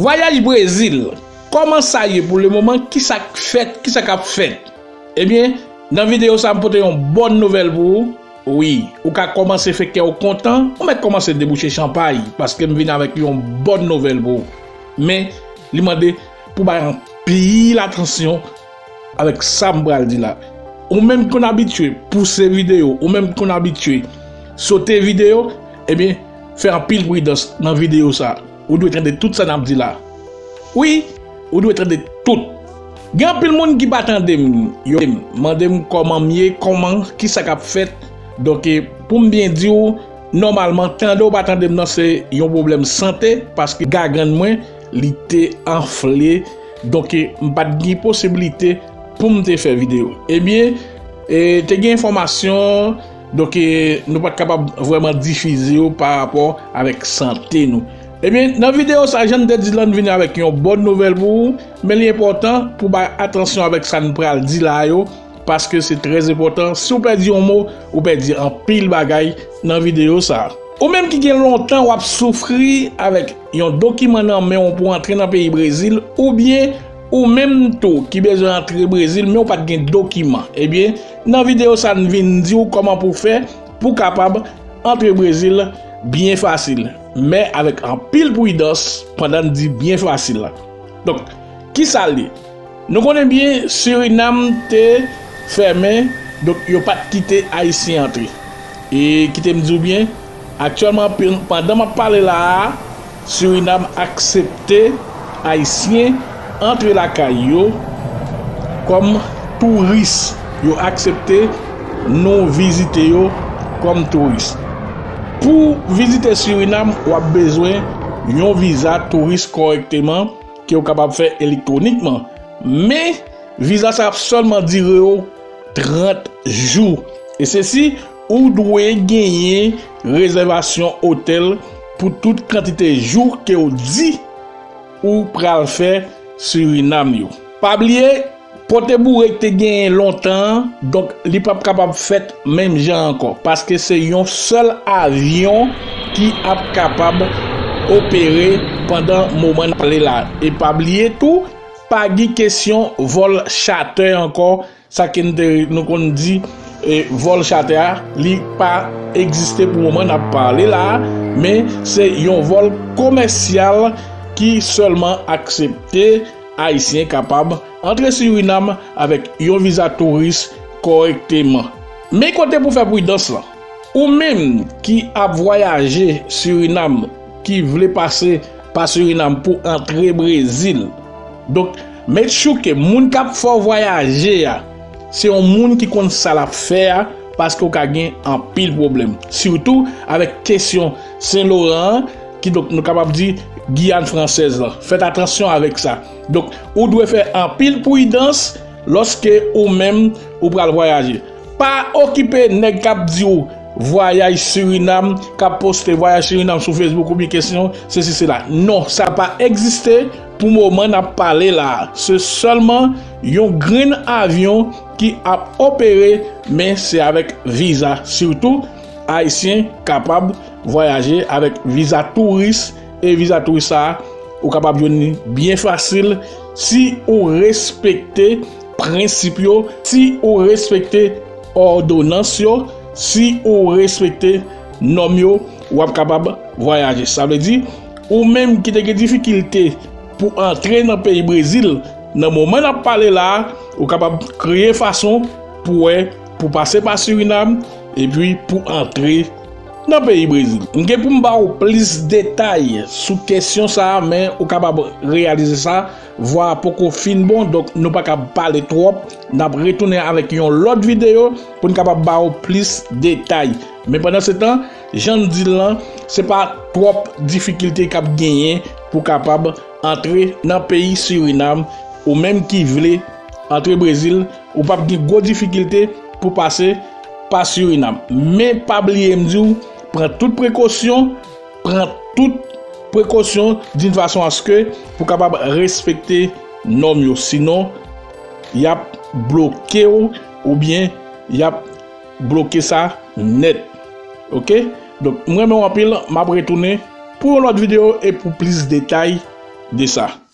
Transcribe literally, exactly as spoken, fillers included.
Vwayaj Brezil, kòman sa ye pou lemoman? Kisa k fèt? Kisa k ap fèt? Ebyen, nan videyo sa, m pote yon bòn nouvèl pou ou. Wi, ou ka kòmanse fè kè w kontan, ou mèt kòmanse debouche chanpay, paske m vin avèk yon bòn nouvèl pou ou. Men, li mande pou bay anpil atansyon avèk sa m pral di la. Ou menm ki konn abitye pouse videyo, ou menm ki konn abitye sote videyo, ebyen, fè anpil pridans nan videyo sa. Ou dwe tande tout sa n ap di la. Wi, ou dwe tande tout. Gen anpil moun ki pa tande m, yo mande m kòman m ye, kòman, kisa k ap fèt. Donk, e, pou m byen di w, nòmalman, tande w pa tande m nan se yon pwoblèm sante, paske gagàn mwen, li te anfle. Donk, e, m pa t gen posiblite pou m te fè videyo. Ebyen, e, te gen enfòmasyon, donk, e, nou pa t kapab vrèman difize yo pa rapò avèk sante nou. Ebyen, nan videyo sa, jan m te di la, n vini avèk yon bòn nouvèl pou ou, men li enpòtan pou bay atansyon avèk sa n pral di la yo, paske se trè enpòtan. Si w pèdi yon mo, ou pèdi anpil bagay nan videyo sa. Ou menm ki gen lontan w ap soufri avèk yon dokiman nan men w pou antre nan peyi Brezil, oubyen ou menm tou ki bezwen antre Brezil, men w pa t gen dokiman. Ebyen, nan videyo sa, n vin di w kòman pou w fè pou w kapab antre Brezil byen fasil, men avèk anpil pridans pandan n di byen fasil la. Donk, kisa l ye? Nou konnen byen Sirinam te fèmen, donk yo pa t kite Ayisyen antre. E kite m di w byen, aktyèlman, pen-, pandan m ap pale la a, Sirinam aksepte Ayisyen antre lakay yo kòm touris. Yo aksepte nou vizite yo kòm touris. Pou vizite Sirinam, w ap bezwen yon viza touris kòrèkteman ke w kapab fè elektwonikman. Men, viza sa ap sèlman dire w trant jou. E se si ou dwe genyen rezèvasyon otèl pou tout kantite jou ke w di ou pral fè Sirinam yo. Pa bliye, pote boure k te genyen lontan an, donk li p ap kapab fèt menm jan ankò, paske se yon sèl avyon ki ap kapab opere pandan moman n ap pale la. E pa bliye tou, pa gen kesyon vòl chatè ankò, sa ke n te, nou konn di, e, vòl chatè a, li pa egziste pou moman n ap pale la a, men se yon vòl komèsyal ki sèlman aksepte Ayisyen kapab antre Sirinam avèk yon viza touris kòrèkteman. Men kote pou fè pridans lan. Ou menm ki ap vwayaje Sirinam, ki vle pase pa Sirinam pou antre Brezil. Donk, make sure ke moun k ap fè w vwayaje a, se yon moun ki konn sa l ap fè a, paske w ka gen anpil pwoblèm. Sitou avèk kesyon Sen Loran an, kidonk nou kapab di Giyàn Fransèz lan. Fèt atansyon avèk sa. Donk, ou dwe fè anpil pridans lòske ou menm ou pral vwayaje. Pa okipe nèg k ap di w vwayaj Sirinam, k ap poste vwayaj Sirinam sou Facebook oubyen kesyon sesi sela. Non, sa pa egziste pou moman n ap pale la a. Se sèlman yon grenn avyon ki ap opere, men se avèk viza. Sitou, Ayisyen kapab vwayaje avèk viza touris, e viza touris sa a, ou kapab jwenn li byen fasil si ou respekte prensip yo, si ou respekte òdonans yo, si ou respekte nòm yo, w ap kapab vwayaje. Sa vle di, ou menm ki te gen difikilte pou antre nan peyi Brezil, nan moman n ap pale la a, ou kapab kreye fason pou wè, pou pase pa Sirinam, epi pou antre nan peyi Brezil. M gen pou m ba w plis detay sou kesyon sa a, men ou kapab reyalize sa, vwa a poko fin bon, donk nou pa ka pale twòp. N ap retounen avèk yon lòt videyo pou n kapab ba w plis detay. Men pandan se tan, jan n di l lan, se pa twòp difikilte k ap genyen pou kapab antre nan peyi Sirinam, ou menm ki vle antre Brezil, ou p ap gen gwo difikilte pou pase pa Sirinam. Men pa bliye m di w, pran tout prekosyon, pran tout prekosyon d'une façon à ce que pou kapab respekte nòm yo. Sinon, y ap bloke w oubyen y ap bloke sa nèt. Oke? Donk, m renmen w anpil, m ap retounen pou yon lòt videyo e pou plis detay de sa.